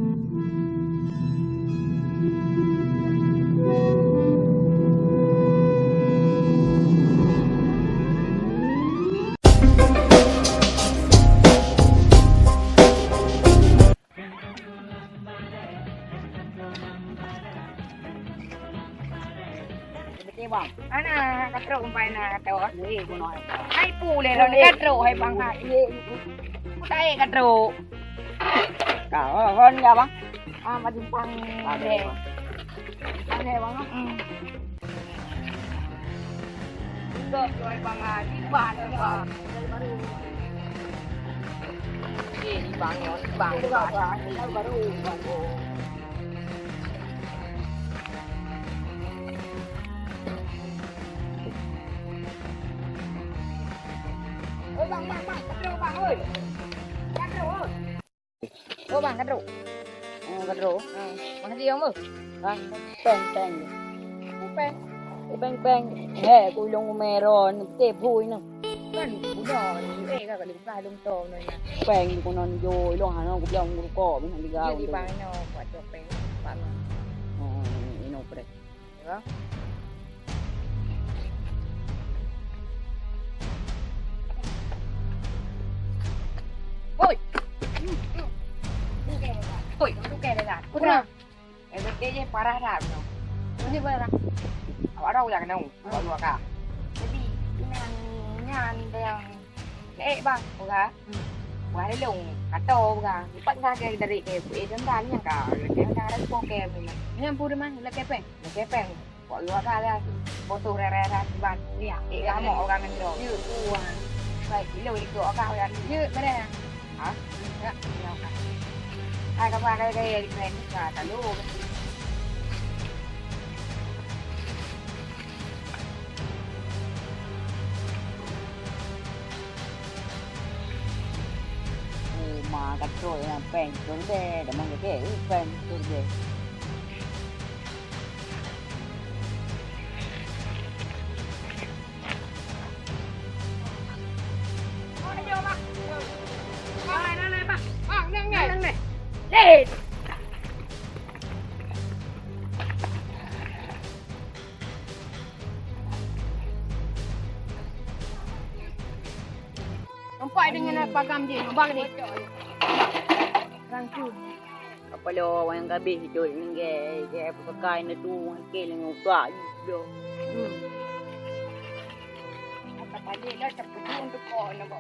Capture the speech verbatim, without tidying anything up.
Beutôi, Bang. Ana ka trok umpai na ka trok. Hai pu lé lôn ka trok hai Bang hai. Ku taék ka trok. Ka hon ya, Bang. Ah, ma simpang. Ada, Bang. Ada, Bang. Hmm. Enggak, hai Bang hai. Di Bang, Bang. Eh, di Bang, di Bang, di Bang. Baru, Bang. Oi, bang, bang, bang, ka trok, bang, oi. Ka trok, oi. Oh, bang, ka trok. Oh, ka trok. Ha, makasih, Bang, beuh. Ha, péng, péng. Péng. Péng, péng. He, ku lôn umeron, tep hui nyoe. Kan, udah, eh, ka kali buka lôn tom nyoe. Péng, ku non jo, ilong hana, ku bilang, ku kok, bintang tiga. Jadi, bang, nyoe, buat copeng, bang. Oh, ini, ini, ini, Ya. Woi. Woi, tu ke dah. Kurang. Eh, betul je parah dah tu. Ini parah. Awak dah ulang kena. Awak dua ka. Jadi, ini yang, yang Eh, bang, uga. Uga lelong, kato uga. Lipat uga ke dari ke, eh, dendam nyang ka, ke dendam ada po ke memang. Nyang pun rumah, lagi peng. Lagi peng. Kok lu uga lah, foto rere-rere kiban. Ya, eh, kamu uga mentro. Ya, tuan. Baik, lu itu uga uga. Ya, mana? Ha? Ya, ya, uga. Hai, kamu ada gaya di keren, ka, tak lu. Oh, ma ka trok nyang péng, trok deh, dah mang keu péng, trok deh. Nampak dengan pagam dia, nampak ni. Rangkul. Apa lo orang yang kabeh itu nengge, ke pakai na tu, ke dengan utak dia. Hmm. Apa tadi lah, cepat untuk kau nak.